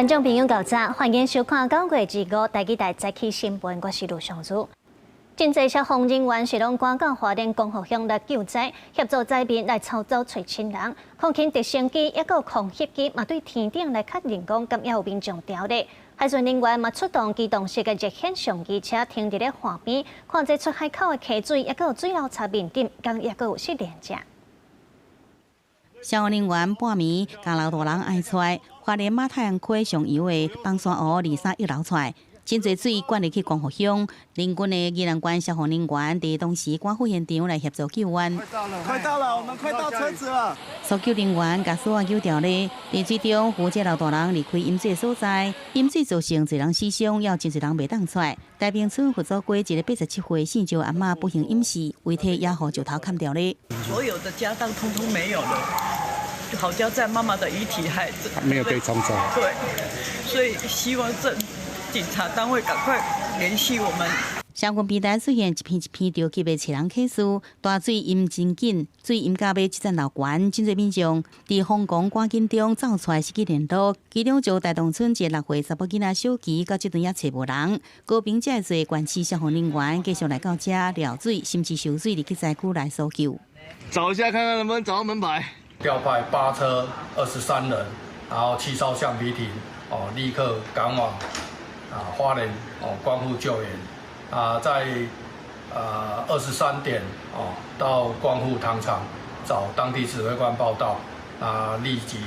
觀眾朋友早晨，歡迎收看9月25台語台早起新聞，我是盧尚如。真濟消防人員是攏趕到花蓮光復鄉來救災，協助災民來操作揣親人。空勤直升機抑閣有空翕機嘛對天頂來確認講，敢猶有民眾佇咧。海巡人員嘛出動機動式的熱顯相機車停佇咧岸邊，看這出海口的溪水，抑閣有水流槽面頂，敢猶閣有失聯者。消防人員半暝共老大人愛出來，花蓮馬太鞍溪上游的枋山湖23溢流出來，真濟水灌入去光復鄉。鄰近的宜蘭縣消防人員佇當時趕赴現場來協助救援。快到了，快到了，我們快到車子了。搜救人員共索仔揪牢咧，佇水中扶這老大人離開淹水所在，淹水造成一人死傷，猶真濟人袂當出來。大坪村佛祖街一个87歲姓趙阿嬤不幸淹死，遺體也予石頭崁著咧。所有的家當通通沒有了。好佳在媽媽的遺體還沒有被沖走。對，所以希望這警察單位趕快聯繫我們。相關平台出現一篇一篇著急的揣人啟事，大水淹真緊，水淹到尾這層樓懸，真濟民眾佇瘋狂趕緊中走出來失去聯絡。其中就大洞村一個6歲查某囡仔小琪，到這陣也揣無人。高屏這濟縣市消防人員繼續來到遮撩水，甚至泅水入去災區來搜救。找一下看看能不能找到門牌。調派8車23人，然後7艘橡皮艇，哦，立刻趕往花蓮哦光復救援。在23點哦到光復糖廠找當地指揮官報到，立即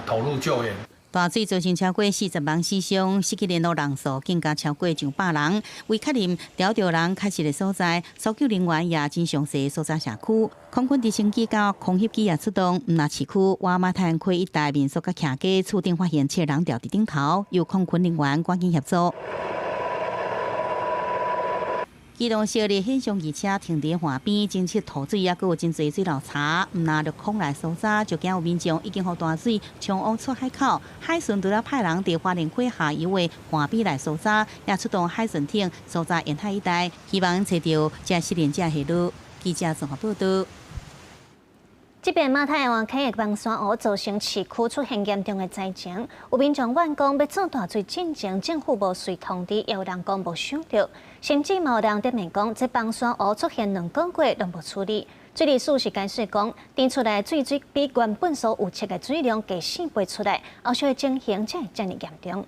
投入救援。大水造成超過40人死傷，失去聯絡人數更加超過上百人。為確認牢著人確實的所在，搜救人員也真詳細搜查社區。空軍直升機佮空翕機也出動，毋但市區、外馬太鞍溪一帶民宿佮徛家厝頂發現七個人吊佇頂頭，由空軍人員趕緊協助。機動式的顯像機車停佇岸邊，偵測塗水，抑閣有真濟水流槽，毋但掠空來搜查，就驚有民眾已經予大水沖往出海口。海巡除了派人佇花蓮溪下游的岸邊來搜查，也出動海巡艇搜查沿海一帶，希望揣著這失聯者下落。記者綜合報道。這邊馬太鞍溪的枋山湖造成市區出現嚴重的災情，有民眾怨講欲做大水進前，政府無隨通知，也有人講無想著，甚至嘛有人佇面講，這枋山湖出現2個月攏無處理。水利署是解釋講，甜出來的水水比原本所預測的水量加4倍出來，後續的情形才會遮爾嚴重。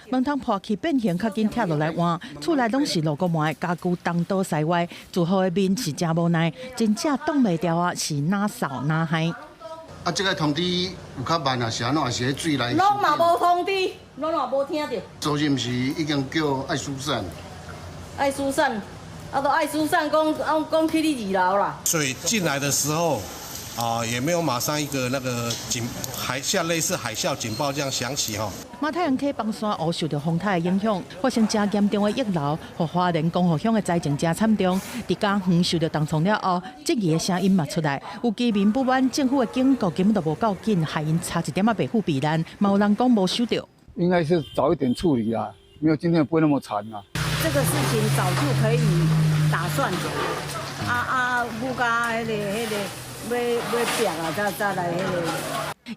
門窗破去變形，較緊拆落來換。厝內攏是落骨糜，家具東倒西歪，住戶的面是誠無奈，真正擋袂牢啊！是哪掃哪害。啊，這個通知有較慢啊，是按怎？是彼水來？攏嘛無通知，攏嘛無聽著。昨日毋是已經叫愛疏散？愛疏散，啊，都愛疏散，講講講去你二樓啦。水進來的時候，啊，也沒有馬上一個那個警海嘯類似海嘯警報這樣響起吼。馬太鞍溪枋山湖受著風颱的影響，發生誠嚴重的溢流，予花蓮光復鄉的災情誠慘重。佇嘉園受著重創了後，質疑的聲音嘛出來，有居民不滿政府的警告根本就無夠緊，害𪜶差一點仔袂赴避難，嘛有人講無收著。應該是早一點處理啊，沒有今天不會那麼慘啊。這個事情早就可以打算的，啊啊，不加彼個彼個。欲欲壁啊，才來彼個。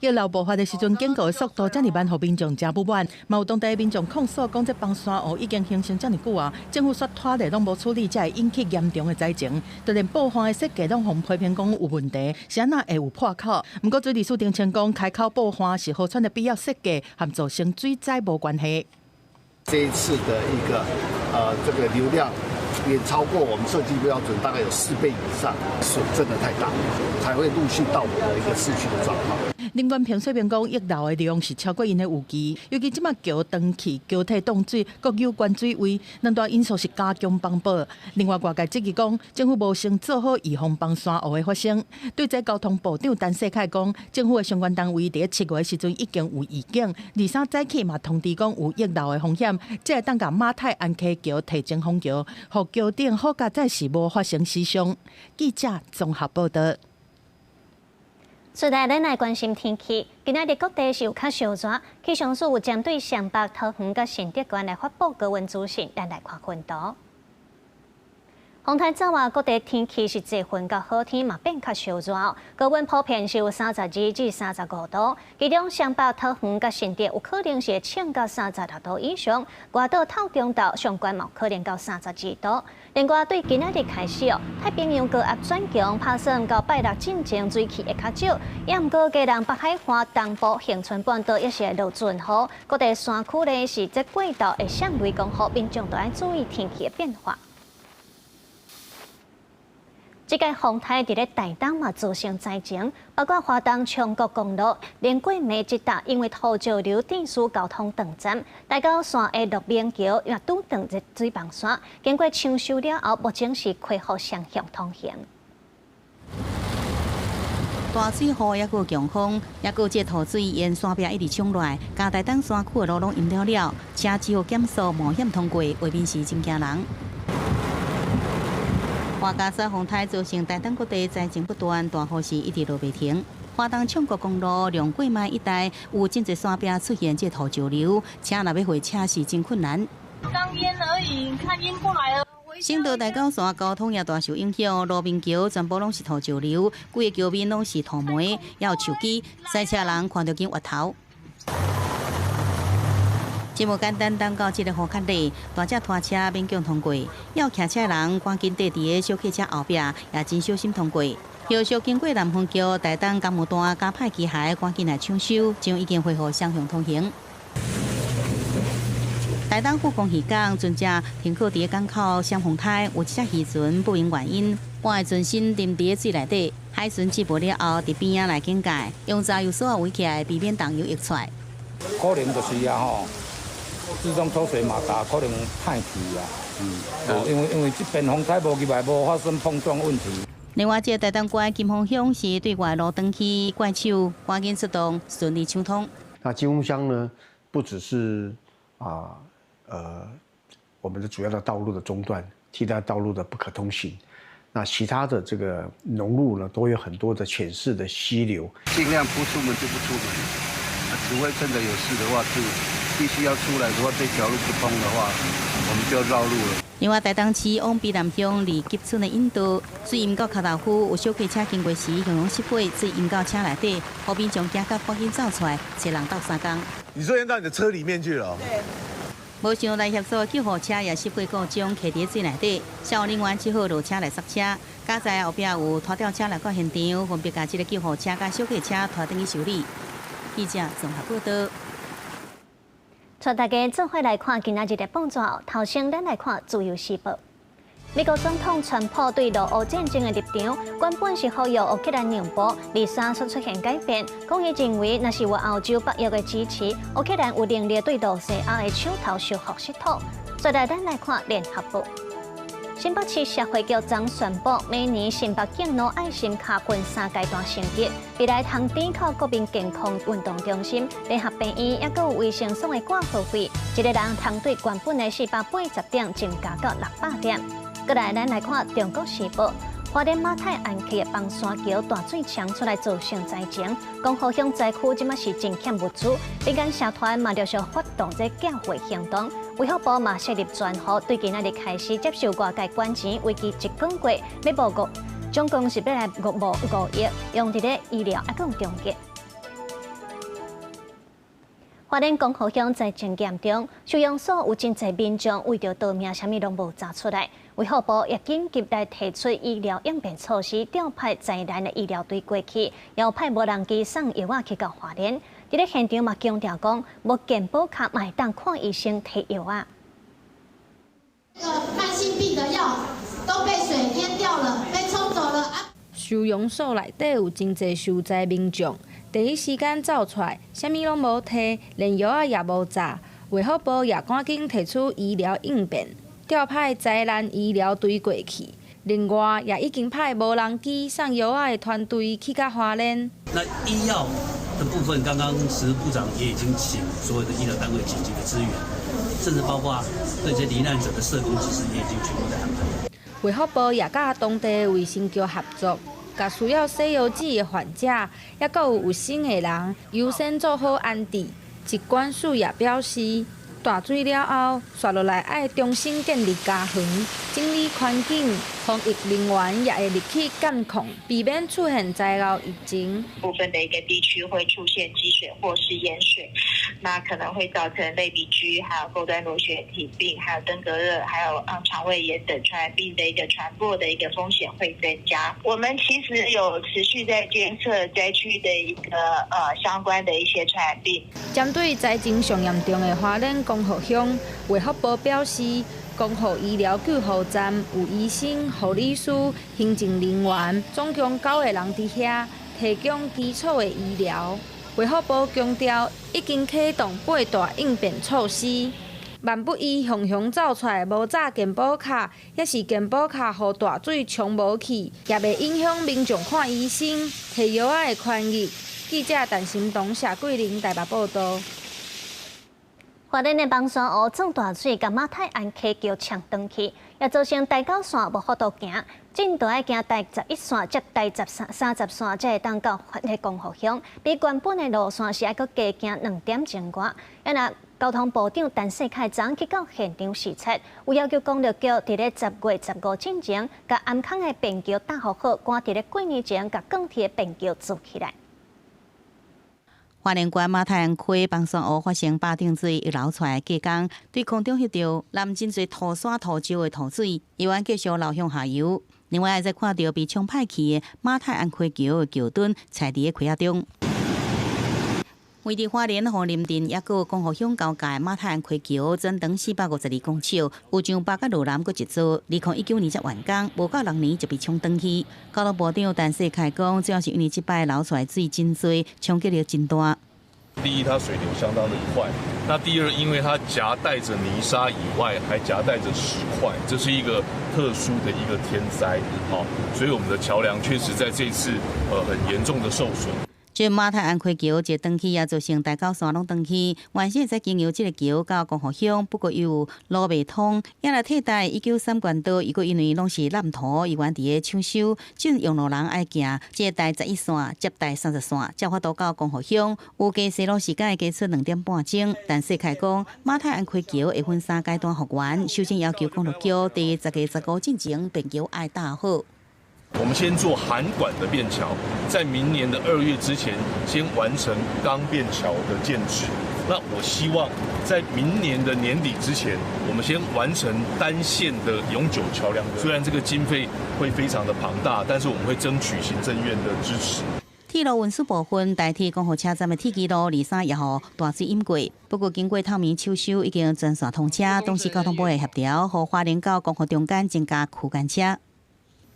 溢流爆發的時陣，警告的速度遮爾慢，予民眾誠不滿。嘛有當地民眾控訴講，這枋山湖已經形成遮爾久啊，政府煞拖累攏無處理，才會引起嚴重的災情。就連報岸的設計攏予批評講有問題，是按怎會有破口？毋過水利署澄清講，開口報岸是河川的必要設計，和造成水災無關係。這一次的一個這個流量遠超過我們設計標準，大概有4倍以上，水真的太大，才會陸續到我們的一個市區的狀況。林冠平說明講，溢流的量是超過𪜶的預期，尤其這馬橋斷去，橋體凍水，閣有懸水位，兩大因素是加強風暴。另外，外界質疑講，政府無先做好預防枋山湖的發生。對這交通部長陳世凱講，政府的相關單位佇7月的時陣已經有預警，23早起嘛通知講有溢流的風險，才會當共馬太鞍溪橋提前封橋，予橋頂好佳哉是無發生死傷。記者綜合報道。接來咱來關心天氣。今仔日各地是有較燒熱，氣象署有針對雙北、桃園佮新竹縣來發布高溫資訊，咱來看溫度。風颱走啊，各地天氣是濟雲佮好天嘛變較燒熱，高溫普遍是有32至35度，其中雙北、桃園佮新竹有可能是會衝到36度以上，外島透中島上懸嘛有可能到32度。另外，對今仔日開始哦，太平洋高壓轉強，拍算到拜六進前水汽會較少，也毋過基隆北海岸東部、恆春半島也是會落陣雨，各地山區咧是這過晝會閃雷公雨，民眾都愛注意天氣的變化。這個風颱佇咧台東嘛造成災情，包括花東昌國公路連過暝一帶，因為土石流致使交通斷絕，台九線的鹿鳴橋也拄斷這水網線，經過搶修了後，目前是恢復雙向通行。大水雨，抑閣強風，抑閣這土水沿山壁一直衝落來，共台東山區的路攏淹了了，車只好減速冒險通過，畫面是真驚人。洄加沙風颱造成台東各地災情不斷，大雨是一直落袂停。花東昌國公路龍過麥一帶有真濟山壁出現這土石流，車若欲會車是真困難。剛淹而已，你看淹過來了。省道台九線交通也大受影響，鹿鳴橋全部攏是土石流，規个橋面攏是土糜，也有樹枝，賽車人看著緊越頭。真無簡單，等到這个雨較禮，大隻拖車勉強通過，要騎車人趕緊綴佇个小客車後壁，也真小心通過。後續經過南橫橋、台東甘務段加派機械趕緊來搶修，將已經恢復雙向通行。台東富岡漁港船隻停靠佇个港口閃風颱，有一隻漁船不明原因，半个全身浸佇个水內底，海巡接報了後，佇邊仔來警戒，用炸油索仔圍起來，避免動油溢出來。可能就是啊吼。自動抽水馬達可能歹去啊，因為這邊風颱無入來，無發生碰撞問題。另外，這個台東縣金峰鄉是對外路轉去怪手，趕緊出動，順利暢通。那金峰鄉呢，不只是啊，我們的主要的道路的中斷，替代道路的不可通行，那其他的這個農路呢，都有很多的淺勢的溪流。盡量不出門就不出門，除非真的有事的話就。必須要出來的話，這條路不通的話，我們就要繞路了。另外，台東市往卑南鄉二級村的引道，水淹到跤頭夫，有小客車經過時，形容失火，水淹到車內底，後面將驚甲趕緊走出來，揣人鬥相共。你說淹到你的車裡面去了？對。無想來協助的救護車也失火故障，卡佇水內底，消防人員只好落車來剎車。佳哉後壁有拖吊車來到現場，分別共這个救護車佮小客車拖轉去修理。記者綜合報道。帶大家做伙來看今仔日的報紙，頭先咱來看《自由時報》。美國總統川普對俄烏戰爭的立場，原本是呼籲烏克蘭讓步，二三卻出現改變，講伊認為若是有歐洲北約的支持，烏克蘭有能力對羅西亞的手頭收復失土。再來，咱來看《聯合報》。新北市社會局昨宣布，每年新北敬老愛心跤分三階段升級，未來通抵扣國民健康運動中心、聯合病院，抑閣有衛生所的掛號費，一个人通對原本的480點增加到600點。過來，咱來看《中國時報》。花蓮馬太鞍溪的崩山橋大水衝出來造成災情，光復鄉災區這馬是真欠物資，民間社團嘛陸續發動這寄貨行動，衛福部嘛設立專戶，對今仔日開始接受外界捐錢，為期一個月，欲募五，總共是欲來募5億，用佇咧醫療抑閣有重建。花蓮光復鄉災情嚴重，收容所有真濟民眾為著逃命，啥物攏無走出來。衛福部也緊急來提出醫療應變措施，調派災難的醫療隊過去，也有派無人機送藥仔去到花蓮。佇咧現場嘛強調講，無健保卡嘛會當看醫生提藥仔。慢性病的藥都被水淹掉了，被沖走了。收容所內底有真濟受災民眾，第一時間走出來，啥物攏無提，連藥仔也無紮。衛福部也趕緊提出醫療應變，調派災難醫療隊過去。另外，也已經派無人機送藥仔的團隊去到花蓮。那醫藥的部分，剛剛石部長也已經請所有的醫療單位緊急的支援，甚至包括對這罹難者的社工，其實也已經全部在安排。衛福部也佮當地衛生局合作，共需要洗腰子的患者，抑閣有有身的人優先做好安置。疾管署也表示，大水了後，紲落來愛重新建立家園、整理環境，防疫人員也會入去監控，避免出現災後疫情。部分的一個地區會出現積水或是淹水，那可能會造成類鼻疽、還有鈎端螺旋體病、還有登革熱、還有腸胃炎等傳染病的一個傳播的一個風險會增加。我們其實有持續在監測災區的一個相關的一些傳染病。針對災情上嚴重的花蓮光復鄉，衛福部表示，光復醫療救護站有醫生、護理師、行政人員，總共九個人佇遐提供基礎的醫療。衛福部強調，已經啟動八大應變措施。萬不伊雄雄走出來無紮健保卡，抑是健保卡予大水沖無去，也袂影響民眾看醫生、提藥仔的權益。記者陳心彤、謝桂玲台北報道。花蓮的枋山湖漲大水，共馬太鞍溪橋沖斷去，也造成台九線無法度行，進度愛行台11線接台33、30線，才會當到彼個光復鄉。比原本的路線是愛閣加行2點鐘外。啊若交通部長陳世凱昨去到現場視察，有要求公路局佇咧10月15進前，共頷空的便橋搭好好，趕佇咧過年前共鋼鐵的便橋做起來。花蓮縣馬太鞍溪枋山湖發生壩頂水溢流出來，隔工對空中翕著淋真濟土沙土石的土水，猶原繼續流向下游。另外，再看著被沖歹去的馬太鞍溪橋的橋墩，踩佇咧溪仔中。位佇花蓮鳳林鎮，抑閣光復鄉交界馬太鞍溪橋，全長452公尺，有上北佮路南閣一座，2019年才完工，無夠6年就被沖斷去。交通部長陳世凱講，主要是因為這擺流出來水真濟，衝擊力真大。第一，它水流相當的快；那第二，因為它夾帶着泥沙以外，還夾帶着石塊，這是一個特殊的一個天災，好，所以我們的橋梁確實在這次很嚴重的受損。這馬太鞍溪橋一斷去，也造成台九線攏斷去。原先會使經由這個橋到光復鄉，不過又路袂通，也來替代193縣道。伊閣因為攏是爛土，猶原佇咧搶修，這用路人愛行這台11線接台30線，才有法度到光復鄉。預計踅路時間會加出2點半鐘。陳世凱講，馬太鞍溪橋會分三階段復原，首先要求公路局佇10月15進前便橋愛搭好。我們先做涵管的便橋，在明年的2月之前，先完成鋼便橋的建置。那我希望在明年的年底之前，我們先完成單線的永久橋梁。雖然這個經費會非常的龐大，但是我們會爭取行政院的支持。鐵路運輸部分，台鐵光復車站的鐵支路23也予大水淹過，不過經過透明搶修，已經全線通車。同時交通部會協調，予花蓮到光復中間增加區間車。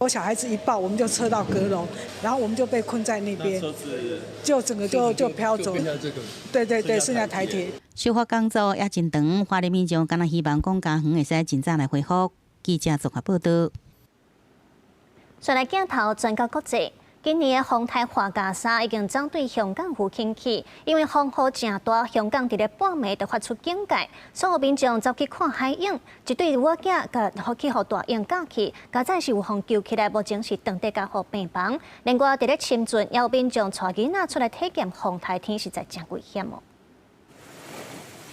我小孩子一抱，我們就車到閣樓，然後我們就被困在那邊，就整個就飄走。對對對，剩下台鐵。修復工作也真長，花蓮民眾敢若希望講家園會使盡早來恢復。記者綜合報道。再來鏡頭轉到國際。今年的風颱樺加沙已經針對香港附近去，因為風雨誠大，香港佇咧半暝就發出警戒，所有民眾走去看海湧，一對母囝共去予大湧咬去，佳哉是有予救起來，目前是當地加護病房。另外，佇咧深圳，也有民眾帶囡仔出來體驗風颱天，實在誠危險哦。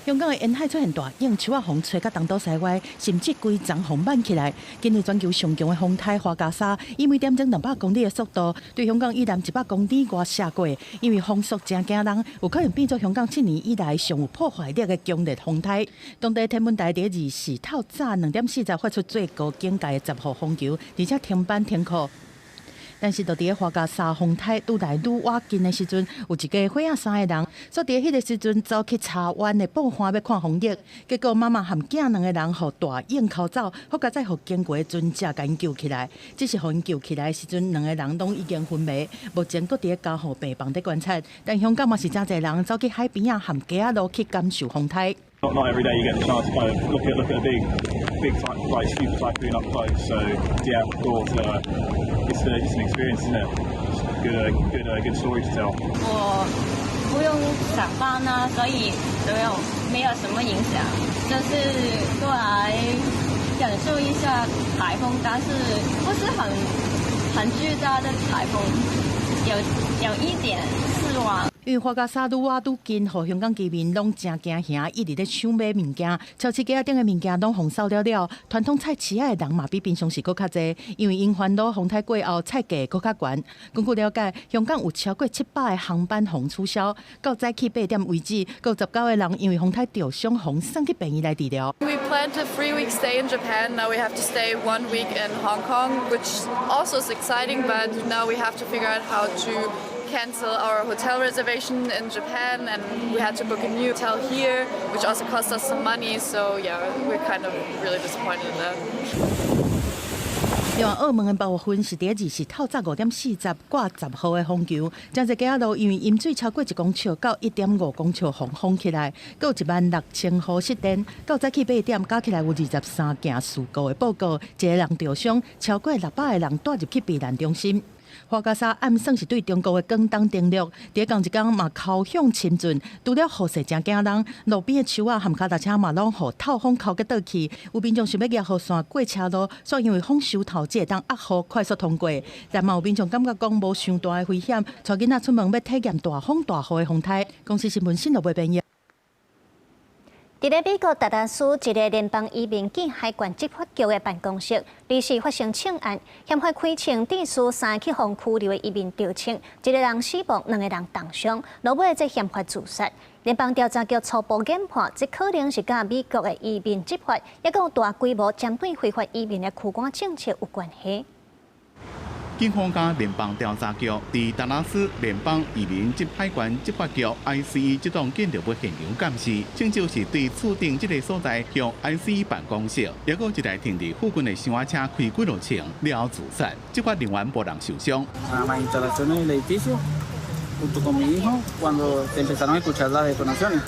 香港的沿海出現大湧，樹仔予風吹甲東倒西歪，甚至規叢予挽起來。今年全球上強的風颱樺加沙，以每點鐘200公里的速度，對香港以南100公里外射過。因為風速誠驚人，有可能變做香港7年以來上有破壞力的強烈風颱。當地天文台佇24透早2點40發出最高警戒的10號風球，而且停班停課。但是，就佇咧樺加沙風颱愈來愈倚近的時陣，有一家伙仔三個人，煞佇彼個時陣走去柴灣的布岸欲看風景，結果媽媽和囝兩個人予大湧剾走，好佳哉予經過的船隻共𪜶救起來。只是予𪜶救起來的時陣，兩個人攏已經昏迷，目前閣佇咧加護病房咧觀察。但香港嘛是誠濟人走去海邊仔和街仔路去感受風颱。 Not every day you get the chance to kind of look at a big, big type, like super typhoon up close. So yeah, thought it's an experience, isn't it? It's good, good, good story to tell. 我不用上班啊，所以沒有什麼影響，就是過來感受一下颱風，但是不是很巨大的颱風，有一點失望。因為樺加沙愈挖愈近，予香港居民攏誠驚嚇，一直咧搶買物件，超市架仔頂的物件攏予掃了了。傳統菜市仔的人嘛比平常時閣較濟，因為𪜶煩惱風颱過後菜價閣較懸。根據了解，香港有超過700個航班予取消，到早起8點為止，閣有19個人因為風颱著傷，予送去病院來治療。 We planned a 3-week stay in Japan. Now we have to stay one week in Hong Kong, which also is exciting. But now we have to figure out how to cancel our hotel reservation in Japan, and we had to book a new hotel here, which also cost us some money. So yeah, we're kind of really disappointed in that. 另外，澳門的8月份是佇20日透早5點40掛10號的風球，誠濟街仔路因為淹水超過1公尺到1.5公尺，予封起來，閣有16,000戶失電。到早起8點加起來有23件事故的報告，一個人著傷，超過600個人帶入去避難中心。樺加沙暗算是對中國的廣東登陸，佇仝一工嘛尻響深圳，除了雨勢誠驚人，路邊的樹仔和跤踏車嘛攏予透風尻甲倒去。有民眾想欲舉雨傘過車路，煞因為風傷透，才會當壓雨快速通過。但嘛有民眾感覺講無傷大的危險，帶囡仔出門欲體驗大風大雨的風颱。公視新聞新羅編譯。佇咧美國達拉斯一个聯邦移民暨海關執法局的辦公室，臨時發生槍案，嫌犯開槍致使三个去予拘留的移民著槍，一个人死亡，兩个人重傷，落尾這嫌犯自殺。聯邦調查局初步研判，這可能是佮美國的移民執法，抑閣有大規模針對非法移民的驅趕政策有關係。警方佮聯邦調查局佇達拉斯聯邦移民及海關執法局 ICE 這棟建築物現場監視，槍手是對厝頂這个所在向 ICE 辦公室，抑閣一台停佇附近的小卡車開幾落槍，了後自殺，執法人員無人受傷。 Las instalaciones del edificio junto con mi hijo cuando se empezaron a escuchar las detonaciones.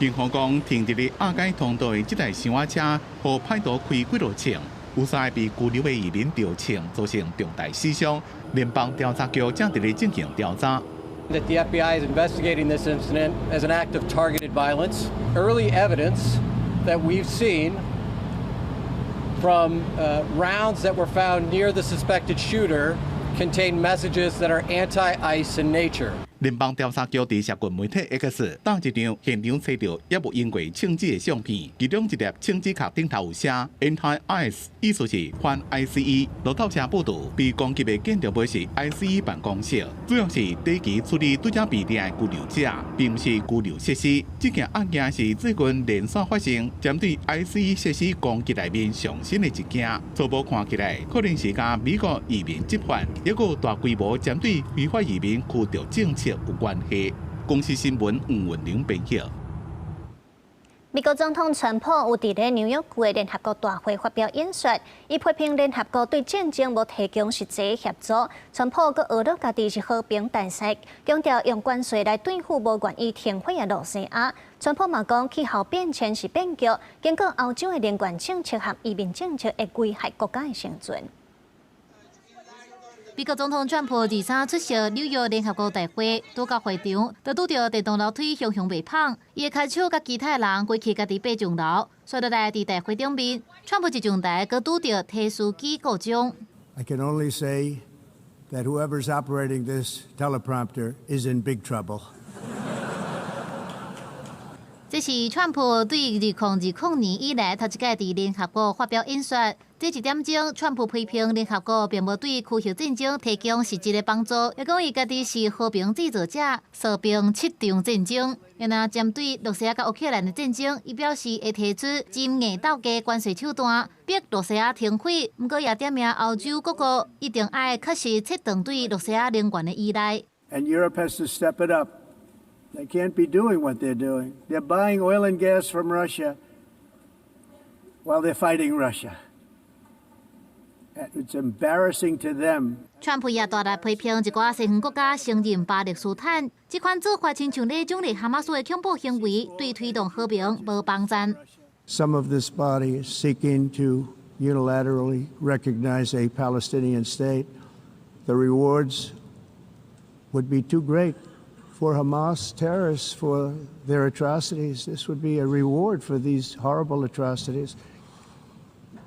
警方講，停佇咧亞街通道的這台小卡車，予歹徒開幾落槍。有三個被拘留的移民著槍，造成重大死傷。聯邦調查局正佇咧進行調查。 That the FBI is investigating this incident as an act of targeted violence. Early evidence that we've seen from rounds that were found near the suspected shooter contain messages that are anti-ICE in nature. 聯邦調查局佇社群媒體 X 貼一張現場揣著猶無用過槍支的相片，其中一粒槍支殼頂頭有寫 Anti-ICE，意思是反 ICE。路透社報導，被攻擊的建築物是 ICE 辦公室，主要是短期處理拄才被掠的拘留者，並毋是拘留設施。這件案件是最近連續發生針對 ICE 設施攻擊內面上新的一件。初步看起來，可能是佮美國移民執法，抑閣大規模針對非法移民驅逐政策有關係。公視新聞吳文玲編譯。美國總統川普有佇咧紐約區的聯合國大會發表演說，伊批評聯合國對戰爭無提供實際協助。川普閣訛咾家己是和平大使，強調用關稅來對付無願意停火的露西亞。川普嘛講氣候變遷是變局，警告歐洲的能源政策和移民政策會危害國家的生存。美國總統川普23出席紐約聯合國大會，拄到會場，就拄著電動樓梯雄雄袂放，伊的跤手佮其他人規氣家己爬上樓，紲落來佇大會頂面，川普一上台，閣拄著提書機故障。 I can only say that whoever's operating this teleprompter is in big trouble. 這是川普對2020年以來頭一擺佇聯合國發表演說。這一點鐘，川普批評聯合國並無對區域戰爭提供實質的幫助，也講伊家己是和平製造者，掃平七場戰爭。然後針對露西亞佮烏克蘭的戰爭，伊表示會提出真硬鬥價關稅手段，逼露西亞停火。毋過也點名歐洲各國一定愛確實切斷對露西亞能源的依賴。 And Europe has to step it up. They can't be doing what they're doing. They're buying oil and gas from Russia while they're fighting Russia. It's embarrassing to them. 川普也大力批評一寡西方國家承認巴勒斯坦，這款做法親像咧獎勵哈馬斯的恐怖行為，對推動和平無幫助。 Some of this body is seeking to unilaterally recognize a Palestinian state. The rewards would be too great for Hamas terrorists for their atrocities. This would be a reward for these horrible atrocities,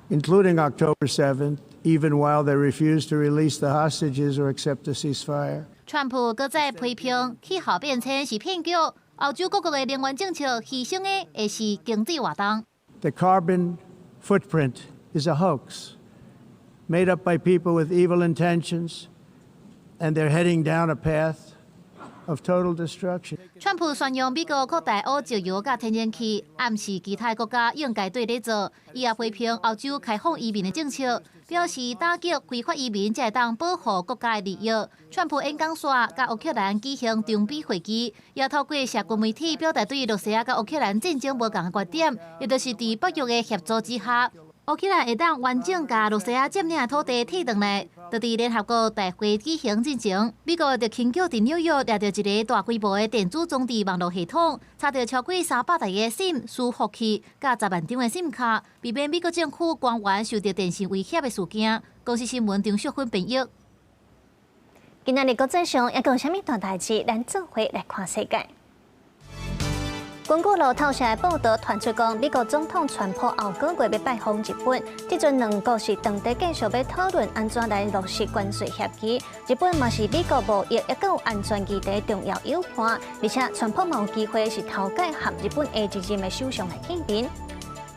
including October 7th, even while they refuse to release the hostages or accept a ceasefire. 川川普閣再批評氣候變遷是騙局，歐洲各國的能源政策犧牲的會是經濟活動。 The carbon footprint is a hoax made up by people with evil intentions, and they're heading down a path of total destruction. 川普宣揚美國擴大烏石油佮天然氣，暗示其他國家應該綴咧做。伊也批評歐洲開放移民的政策，表示打擊非法移民才會當保護國家的利益。川普演講煞佮烏克蘭舉行長臂會議，也透過社群媒體表達對羅西亞佮烏克蘭戰爭無仝的觀點，也就是佇北約的協助之下，烏克蘭會當完整共羅西亞佔領的土地提轉來。就佇聯合國大會舉行進前，美國就輕巧佇紐約掠著一个大規模的電子裝置網路系統，查著超過300台的 SIM 伺服器，佮10萬張的 SIM 卡，避免美國政府官員受著電信威脅的事件。公視新聞張淑芬編譯。今仔日國際上猶閣有啥物大代誌？咱做伙來看世界。根據路透社的報道，傳出講美國總統川普後個月欲拜訪日本，這陣兩國是當地繼續欲討論按怎來落實關稅協議。日本嘛是美國貿易抑閣有安全議題重要友伴，而且川普嘛有機會是頭擺和日本下一任的首相來見面。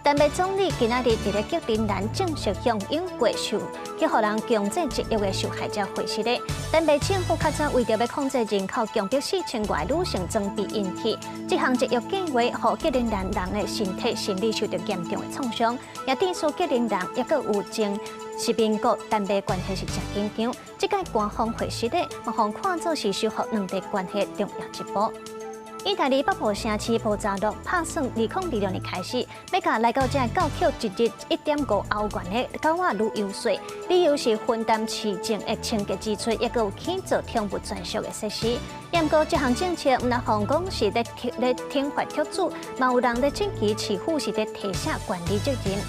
丹麥總理今仔日佇咧格陵蘭正式向英國受去予人強制節育的受害者會師咧。丹麥政府較早為著欲控制人口，強迫4000外女性裝避孕器。這項節育計劃，予格陵蘭人的身體、心理受著嚴重的創傷，也致使格陵蘭抑閣有前殖民國丹麥關係是誠緊張。這擺官方會師咧，嘛予看做是修復兩地關係重要一步。意大利北部城市波扎諾拍算2026年開始，欲共來到遮教扣一日1.5歐元的狗仔旅遊稅，理由是分擔市政的清潔支出，抑閣有起造寵物專屬的設施。毋過這項政策，毋但予人講是咧懲罰畜主，嘛有人咧質疑市府是咧推卸管理責任。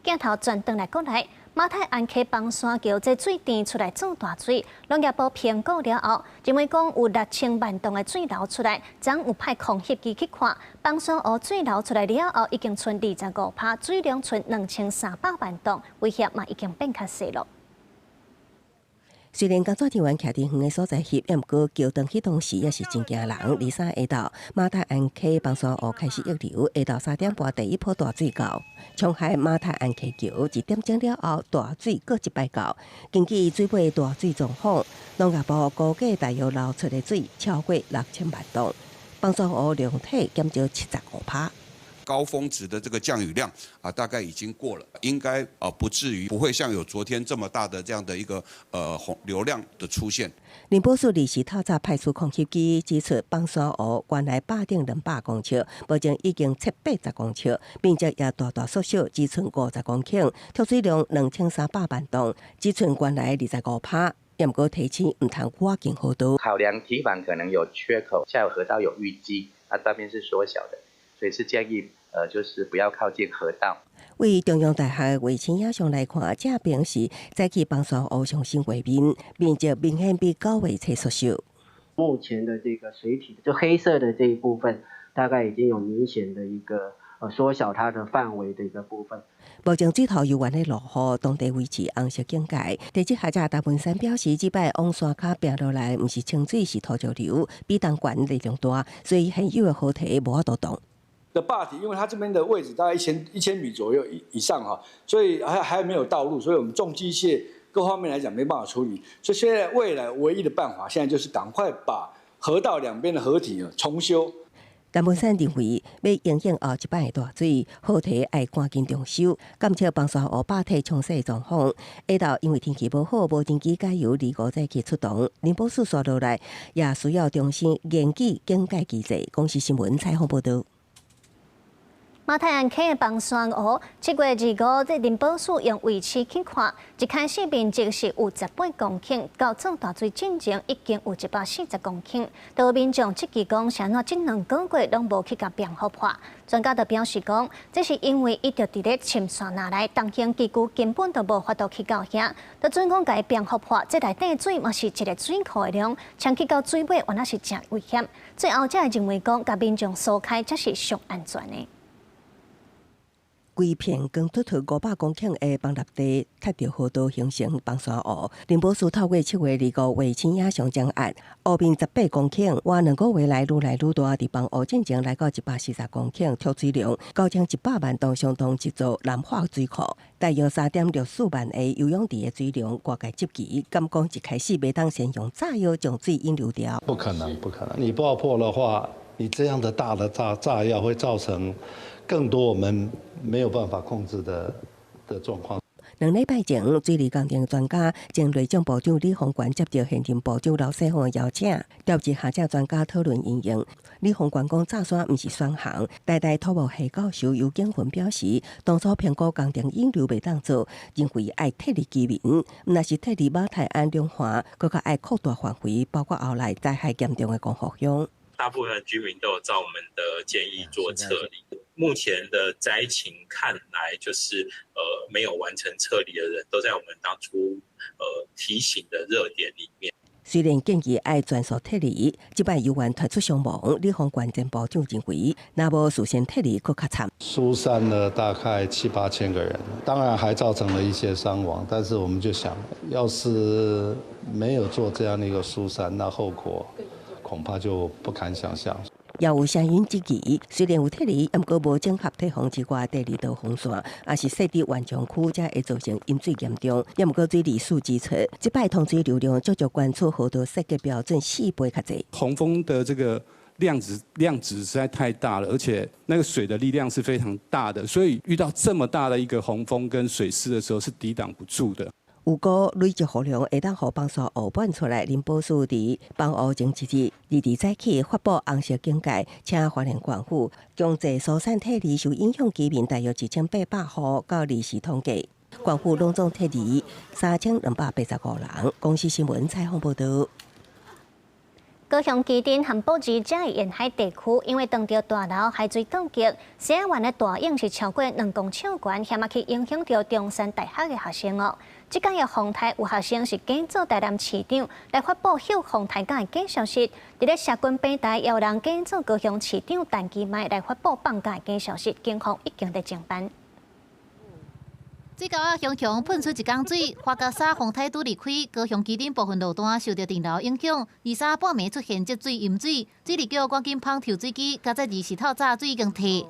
鏡頭轉轉來過來。馬太鞍溪枋山橋這水池出來做大水，農業部評估了後，認為講有6000萬噸的水流出來，昨有派空翕機去看，枋山湖水流出來了後，已經賰25%，水量賰2300萬噸，威脅嘛已經變較細囉。雖然工作人員徛佇遠的所在翕，毋過橋斷彼當時也是真驚人。23下晝，馬太鞍溪枋山湖開始溢流，下晝3點半第一波大水到，沖害馬太鞍溪橋1點鐘了後，大水閣一擺到。根據水尾大水狀況，農業部估計大約流出的水超過6000萬噸，枋山湖量體減少75%。高峰值的這個降雨量啊，大概已經過了，應該啊不至於不會像有昨天這麼大的這樣的一個洪流量的出現。林寶樹臨時透早派出空翕機指出，枋山湖原來壩頂200公尺，目前已經七八十公尺，面積也大大縮小，只賰50公頃，蓄水量2300萬噸，只賰原來25%。毋過提醒毋通挖緊河道。考量堤防可能有缺口，下游河道有淤積，那斷面是縮小的。所以是建議，就是不要靠近河道。對中央大學衛星影像來看，這邊是早起枋山湖上新畫面，面積明顯比9月初縮小。目前的這個水體，就黑色的這一部分，大概已經有明顯的一個縮小它的範圍的一個部分。目前水頭猶原咧落雨，當地維持紅色警戒。地質學者陳文山表示，這擺往山跤爿落來，毋是清水，是土石流，比東懸力量大，所以現有的河堤無法度擋。的壩體，因為它這邊的位置大概1000米左右以上哈，所以還沒有道路，所以我們重機械各方面來講沒辦法處理。所以現在未來唯一的辦法，現在就是趕快把河道兩邊的河體重修。陳文山認為，欲因應後一擺的大水，河堤愛趕緊重修。監測枋山湖壩體沖洗狀況，下晝因為天氣無好，無人機改由25早起出動。林寶樹煞落來，也需要重新研究警戒機制。公視新聞採訪報導。馬太鞍溪的枋山湖，7月25，這林寶樹用衛星去看，一開始面積是有18公頃，到做大水進前已經有140公頃。都民眾質疑講，啥怎這兩個月攏無去共蝙蝠破？專家就表示講，這是因為伊就佇咧深山內，重型機具根本就無法度去到遐。就準講共蝙蝠破，這內底水嘛是一个水庫的量，衝去到水尾，原來是誠危險。最後才會認為講，共民眾疏開才是上安全的。規片光禿禿500公頃的崩塌地，踢著河道形成崩山湖。林寶樹透過7月25衛星影像掌握，湖面18公頃，倚2個月來愈來愈大，佇崩湖進前來到140公頃，蓄水量9100萬噸，相當一座南化水庫。大約3.64萬個游泳池的水量，外界質疑，敢講一開始袂當先用炸藥將水引流掉？不可能，不可能！你爆破的話，你這樣的大的炸藥會造成更多我們沒有辦法控制的狀況。2禮拜前，水利工程專家前內政部長李鴻源接著現任部長劉世芳的邀請，召集學者專家討論應用。李鴻源講，炸山毋是選項。台大土木系教授游景雲表示，當初評估工程引流袂當做，認為愛撤離居民，毋但是撤離馬太鞍兩岸，閣較愛擴大範圍，包括後來災害嚴重的光復鄉。大部分居民都有照我們的建議做撤離。目前的災情看來，就是沒有完成撤離的人都在我們當初提醒的熱點裡面。雖然建議愛全數撤離，這擺猶原傳出傷亡，李鴻源前部長認為，若無事先撤離，閣較慘。疏散了大概七八千個人，當然還造成了一些傷亡，但是我們就想，要是沒有做這樣的一個疏散，那後果恐怕就不堪想象。也有聲音質疑，雖然有撤離，毋過無整合退防之外，第二道防線，也是設佇緩衝區，才會造成淹水嚴重。也毋過水利署指出，這擺通水流量足足懸出河道設計標準4倍較濟。洪峰的這個量值實在太大了，而且那個水的力量是非常大的，所以遇到這麼大的一個洪峰跟水勢的時候，是抵擋不住的。有過累積雨量會當予崩山湖滿出來，林寶樹佇崩湖前一日，二日早起發布紅色警戒，請花蓮縣府強制疏散撤離受影響居民大約1800戶，到臨時統計，縣府攏總撤離3285人。公視新聞採訪報導。高雄旗津和布置遮沿海地區，因為當著大流海水凍結，西仔灣的大湧是超過2公尺懸，險仔去影響著中山大學的學生哦。這擺的風颱有學生是假做台南市長來發布歇風颱假的假消息，佇咧社群平台也有人假做高雄市長陳其邁來發布放假的假消息，警方已經佇偵辦。水溝仔雄雄噴出一江水，樺加沙風颱拄離開，高雄旗津部分路段受著陣流影響，23半暝出現積水淹水，水利局趕緊噴抽水機，佳哉二四透早水已經退。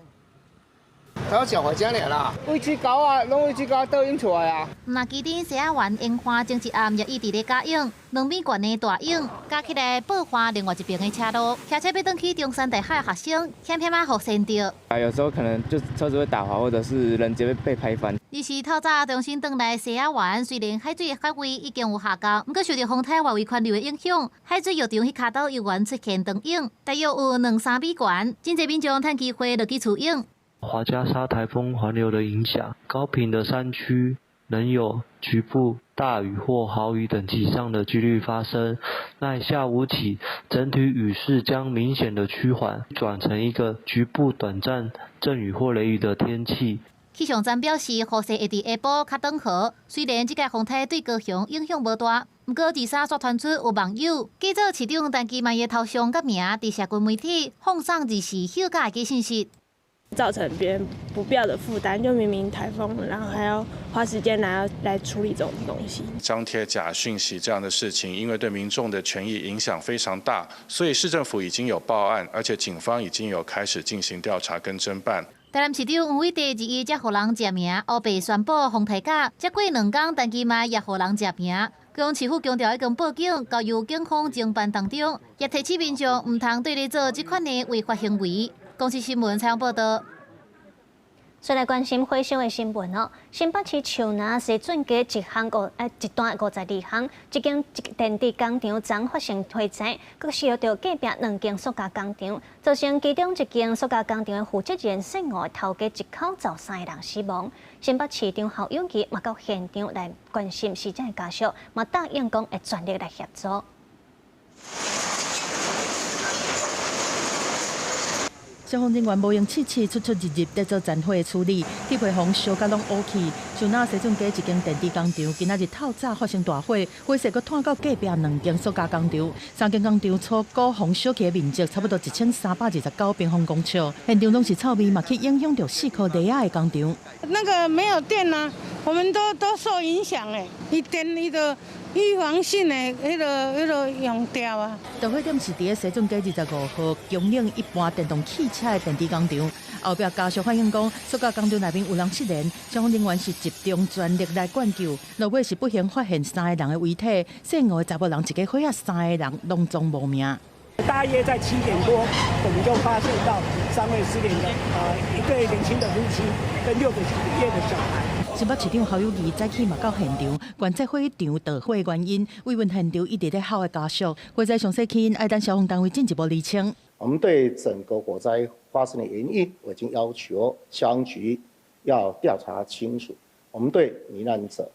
頭上回遮爾啦，位置高啊，攏位置高倒湧出來啊。若旗津西仔灣沿岸前一暗也一直咧加湧，2米懸的大湧，加起來爆發另外一邊的車路，騎車欲轉去中山大學的學生，險險仔予跣著。啊，有時候可能就車子會打滑，或者是人直接被拍翻。二四透早重新轉來西仔灣，雖然海水海位已經有下降，毋過受著風颱外圍環流的影響，海水浴場彼跤道猶原出現長湧，大約有兩三米懸，真濟民眾趁機會落去取湧。樺加沙颱風環流的影響，高屏的山區仍有局部大雨或豪雨等級上的幾率發生。那下午起，整體雨勢將明顯的趨緩，轉成一個局部短暫陣雨或雷雨的天氣。氣象站表示，雨勢會佇下晡較轉和。雖然這個風颱對高雄影響無大，毋過23煞傳出有網友假做市長陳其邁的頭像佮名，佇社群媒體放送二四休假的假信息。造成別人不必要的負擔，就明明颱風，然後還要花時間來處理這種東西。張貼假訊息這樣的事情，因為對民眾的權益影響非常大，所以市政府已經有報案，而且警方已經有開始進行調查跟偵辦。台南市長黃偉哲21才予人食名，烏白宣布風颱假，才過2工，陳其邁也予人食名。高雄市府強調已經報警，交由警方偵辦當中，也提醒民眾毋通對咧做這款的違法行為。公視新聞採訪報導。再來關心火燒的新聞哦。新北市樹林西圳街一巷五一段52巷，這間電池工廠昨發生火災，閣燒著隔壁兩間塑膠工廠，造成其中一間塑膠工廠的負責人姓吳，頭家一口就三個人死亡。新北市長侯友宜嘛到現場來關心死者的家屬，嘛答應講會全力來協助。消防人員無閒試試出出入入，在做殘火的處理，鐵皮房燒甲攏烏去。像那西圳街一間電子工廠，今仔日透早發生大火，火勢閣湠到隔壁兩間塑膠工廠，三間工廠粗估予燒去的面積差不多1329平方公尺，現場攏是臭味，嘛去影響著四箍內仔的工廠。那個沒有電啊，我們都受影響誒，伊電伊就預防性的彼個用掉啊。導火點是佇咧西圳街25號供應一般電動汽車的電子工廠，後壁家屬反映講，塑膠工廠內面有人失聯，消防人員是集中全力來灌救，落尾是不幸發現三個人的遺體，姓吳的查某人一家伙仔三個人攏總無命。大約在7點多，我們就發現到三位失聯的，一對年輕的夫妻跟6個月的小孩。新北市長侯友宜早起嘛到現場，觀察火場導火原因，慰問現場一直咧哭的家屬。火災詳細起因，愛等消防單位進一步釐清。我們對整個火災發生的原因，我已經要求消防局要調查清楚。我們對罹難者，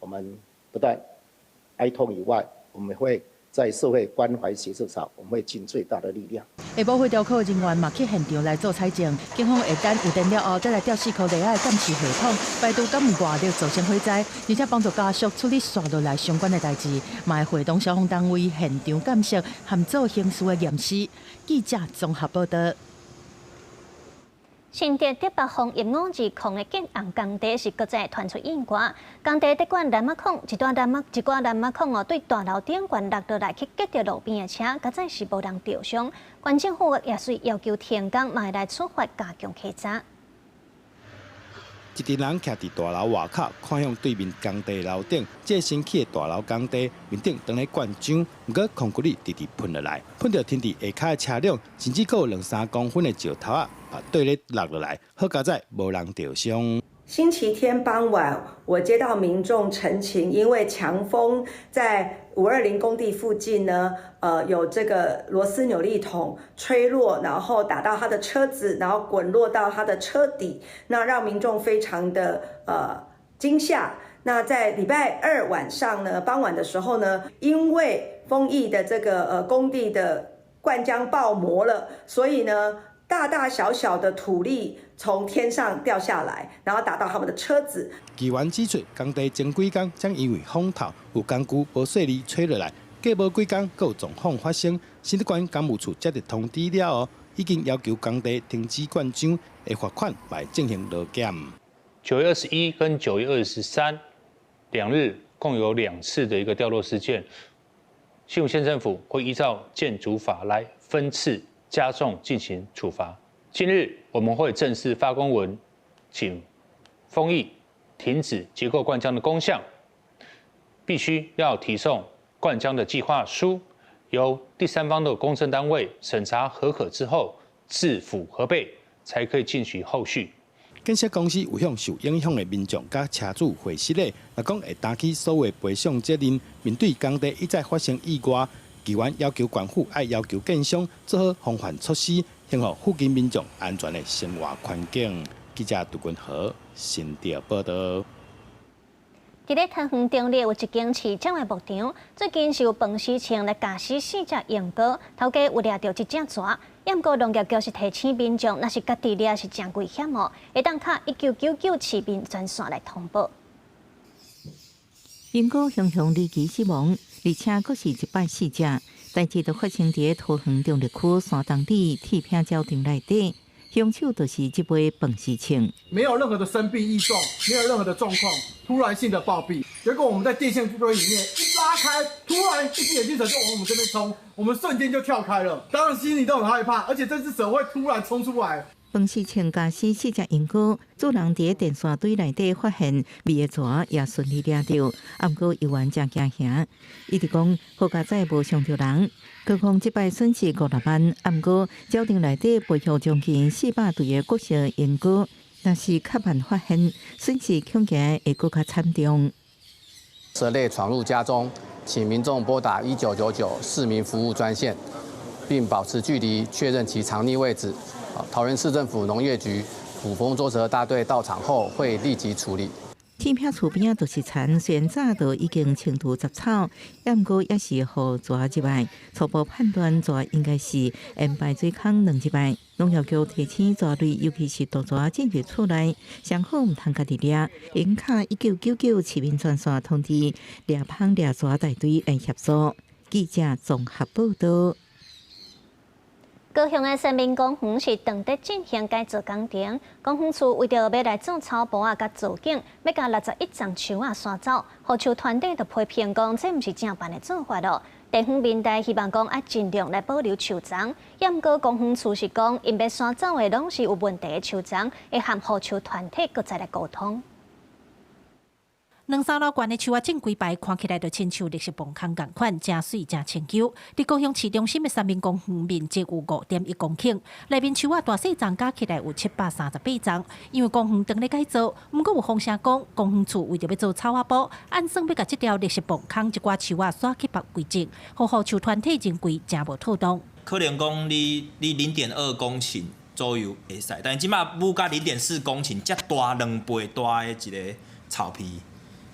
我們不但哀痛以外，我們會在社會關懷協助上，我們會盡最大的力量。下晡火調課人員嘛去現場來做採證，警方會等有電了後，再來調四箍內仔的監視系統，排除敢有外力造成火災，而且幫助家屬處理紲落來相關的代誌，嘛會會同消防單位現場鑑識和做刑事的驗屍。記者綜合報道。新竹竹北風葉520的建案工地是閣再傳出意外，工地咧灌楠仔孔，一段楠仔一寡楠仔孔哦，對大樓頂懸落落來去擊著路邊的車，佳哉是無人著傷。縣政府也隨要求停工，嘛會來處罰加強稽查。一群人徛佇大樓外口，看向對面工地樓頂，這新起的大樓工地面頂當咧灌漿，毋過空骨力直直噴落來，噴著停佇下跤的車輛，甚至閣有兩三公分的石頭仔，嘛綴咧落落來，好佳哉無人著傷。星期天傍晚，我接到民眾陳情，因為強風在520工地附近呢，有這個螺絲扭力桶吹落，然後打到他的車子，然後滾落到他的車底，那讓民眾非常的驚嚇。那在禮拜二晚上呢，傍晚的時候呢，因為豐益的這個工地的灌漿爆模了，所以呢，大大小小的土粒從天上掉下來，然後打到他們的車子。議員指出，工地前幾工才因為風透有工具無細膩吹落來，過無幾工閣有狀況發生。新竹縣工務處接到通知了後，已經要求工地停止灌漿，會罰款來進行勞檢。9月21跟9月232日共有2次的一個掉落事件，新竹縣政府會依照建築法來分次加重進行處罰。近日我們會正式發公文，請豐益停止結構灌漿的工項，必須要提送灌漿的計劃書，由第三方的公證單位審查核可之後，自負核備，才可以進行後續。建設公司有向受影響的民眾佮車主回失禮，若講會擔起所有賠償責任。面對工地一再發生意外，議員要求縣府愛要求建商做好防範措施，維護附近民眾安全的生活環境。記者杜君和新竹報道。佇咧桃園中壢有一間飼鳥的牧場，最近是有飯絲蟲來咬死四隻鸚鵡，頭家有掠著一隻蛇。毋過農業局是提醒民眾，若是家己掠是誠危險哦，會當敲1999市民專線來通報。鸚鵡雄雄離奇死亡，而且閣是一擺四隻，代誌就發生佇桃園中壢區山東里鐵坪鳥場內底。兇手就是這尾飯絲蟲。沒有任何的生病異狀，沒有任何的狀況，突然性的暴斃。結果我們在電線堆裡面一拉開，突然一隻眼鏡蛇就往我們這邊衝，我們瞬間就跳開了。當然心裡都很害怕，而且這隻蛇會突然衝出來。飯絲蟲咬死四隻鸚鵡，主人佇電線堆內底發現蜊的蛇也順利掠著，毋過猶原誠驚嚇。伊直講好佳哉無傷著人，何況這擺損失5、6萬，毋過鳥場內底培育將近400對的國色鸚鵡，若是較慢發現，損失恐驚會閣較慘重。蛇類闖入家中，請民眾撥打1999市民服務專線，並保持距離，確認其藏匿位置。桃園市政府農業局捕風捉蛇大隊到場後，會立即處理。天平厝邊仔就是田，雖然早就已經清除雜草，猶毋過猶是予蛇入來。初步判斷蛇應該是沿排水孔鑽入來。農業局提醒蛇類，尤其是毒蛇進入厝內，上好毋通家己掠，應敲1999市民專線通知掠蜂掠蛇大隊來協助。記者綜合報道。高雄的三民公園是正佇進行改造工程，公園處為著欲來做草埔仔佮造景，欲共61叢樹仔徙走，護樹團體就批評講，這毋是正範的做法囉。地方民代希望講愛盡量來保留樹叢，猶毋過公園處是講，𪜶欲徙走的攏是有問題的樹叢，會和護樹團體閣再來溝通。兩三樓懸的樹仔種規排，看起來就親像綠色磅空仝款，誠媠誠清秀。佇高雄市中心的三民公園面積有5.1公頃，內面樹仔大細叢加起來有738叢。因為公園正咧改造，毋過有風聲講，公園處為著欲做草仔埔，按算欲共這條綠色磅空一寡樹仔徙去別位種，予護樹團體認為誠無妥當。可能講你0.2公頃左右會使，但是這馬舞到0.4公頃，遮大2倍大的一个草皮。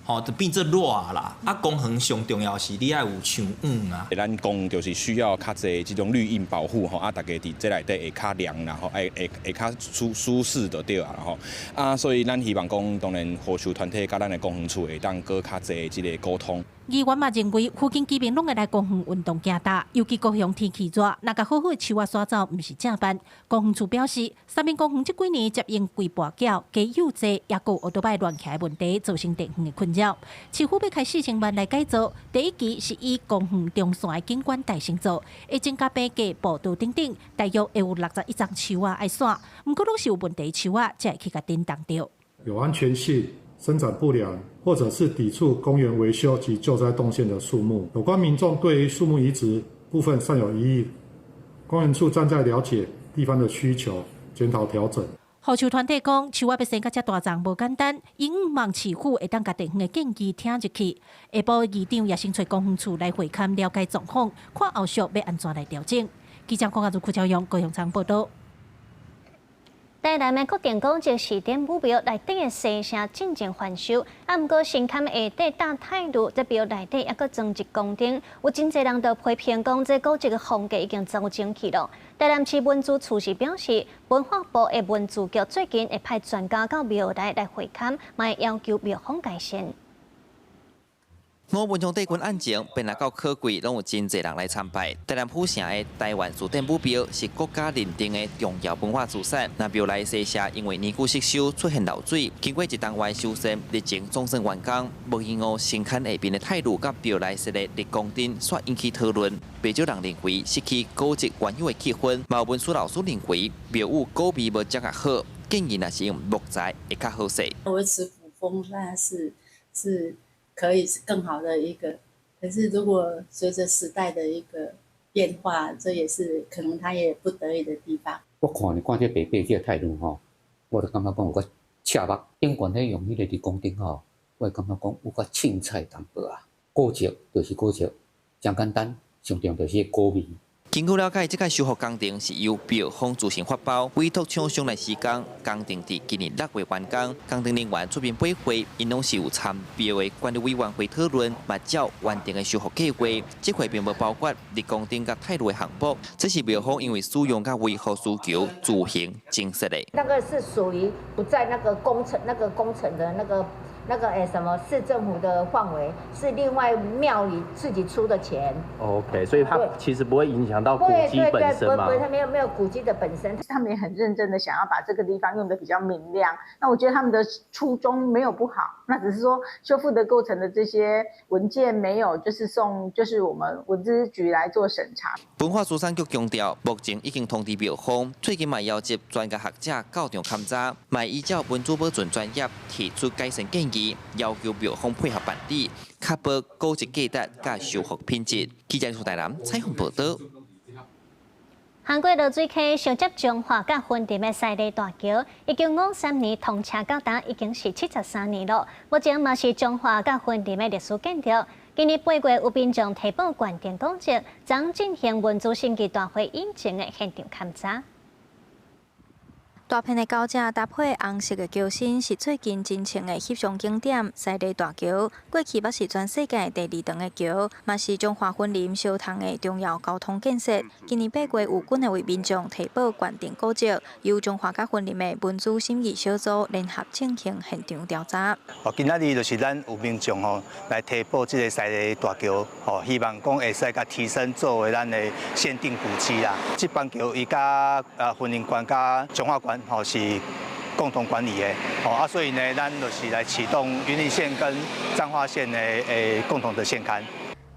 吼，就變做熱啦。啊，公園上重要是你愛有樹蔭啊。咱公園就是需要較濟這種綠蔭保護吼，啊，大家佇這內底會較涼啦吼，會較舒適就對啊吼。啊，所以咱希望講，當然護樹團體佮咱的公園處會當閣較濟這个溝通。議員嘛認為，附近居民攏會來公園運動行踏，尤其高雄天氣熱，若共好好的樹仔徙走，毋是正範。公園處表示，三民公園這幾年接應規跋筊、加幼稚，抑閣有歐多擺亂徛的問題，造成地方的困擾。市府欲開4000萬來改造，第一期是以公園中線的景觀帶先做，會增加平價步道等等，大約會有61叢樹仔愛徙，毋過攏是有問題樹仔，才會去共震動著。有安全性、生長不良，或者是抵觸公園維修及救災動線的樹木，有關民眾對於樹木移植部分尚有疑義，公園處正在了解地方的需求，檢討調整。護樹團體講，樹仔欲生甲遮大叢無簡單，𪜶望市府會當共地方的建議聽入去。下晡議長也先揣公園處來會勘了解狀況，看後續欲按怎來調整。記者鄺亞如、柯昭勇高雄採報導。台南的國定古蹟市典武廟內底的西社進前翻修，啊，毋過神龕下底搭太魯，這廟內底猶閣裝一宮燈，有真濟人都批評講，這古蹟的風格已經走精去囉。台南市文資處是表示，文化部的文資局最近會派專家到廟內來會勘，嘛會要求廟方改善。吳文昌帝君案前，便來到考櫃，攏有真濟人來參拜。台南府城的台灣祀典武廟是國家認定的重要文化資產。那廟內西社因為年久失修出現漏水，經過一冬外修繕，日前總算完工。無閒哦，神龕下面的太魯佮廟內設的日光燈，煞引起討論。不少人認為失去古蹟原有的氣氛。嘛有文史老師認為廟宇古味無掌握好，建議若是用木材會較好勢。維持古風那是可以是更好的一個，可是如果隨着時代的一個變化，這也是可能他也不得已的地方。我看你看這白白這個態度吼，我就感覺講有較赤目。頂懸咧用彼个日光燈吼，我會感覺講有較凊彩淡薄仔。古蹟就是古蹟，誠簡單，上重要就是古味。根據了解，這個修復工程是由廟方自行發包，委託廠商來施工。工程佇今年6月完工，工程人員出面陪會，𪜶攏是有參廟的管理委員會討論，嘛照原定的修復計劃。這回並無包括日光燈佮太魯的項目，這是廟方因為使用佮維護需求自行增設的。那個是屬於不在那個工程、那個工程的那個什麼市政府的範圍，是另外廟裡自己出的錢。 OK，所以它其實不會影響到古蹟本身嗎？不會，它沒有古蹟的本身。他們也很認真的想要把這個地方用得比較明亮。那我覺得他們的初衷沒有不好，那只是說修復的過程的這些文件沒有，就是送，就是我們文資局來做審查。文化資產局強調，目前已經通知廟方，最近嘛邀集專家學者到場勘查，嘛依照文資保存專業提出改善建議，要求廟方配合辦理，確保古蹟價值佮修復品質。記者蘇台南採訪報導。韓國濁水溪相接彰化佮雲林的西麗大橋，1953年通車到今已經是73年囉。目前嘛是彰化佮雲林的歷史建築。今年8月有民眾提報鑑定古蹟，將進行文資審議大會以前的現場勘查。大片的高架搭配紅色的橋身，是最近真穿的翕相景點。西麗大橋過去捌是全世界第二長的橋，嘛是彰化雲林相通的重要交通建設。今年8月有幾位民眾提報縣定古蹟，由彰化佮雲林的文資審議小組聯合進行現場調查。哦，今仔日就是咱有民眾吼來提報這个西麗大橋，吼，希望講會使共提升作為咱的縣定古蹟啦。這板橋伊佮雲林縣佮彰化縣吼是共同管理的，吼啊，所以呢，咱就是來啟動雲林縣跟彰化縣的共同的現勘。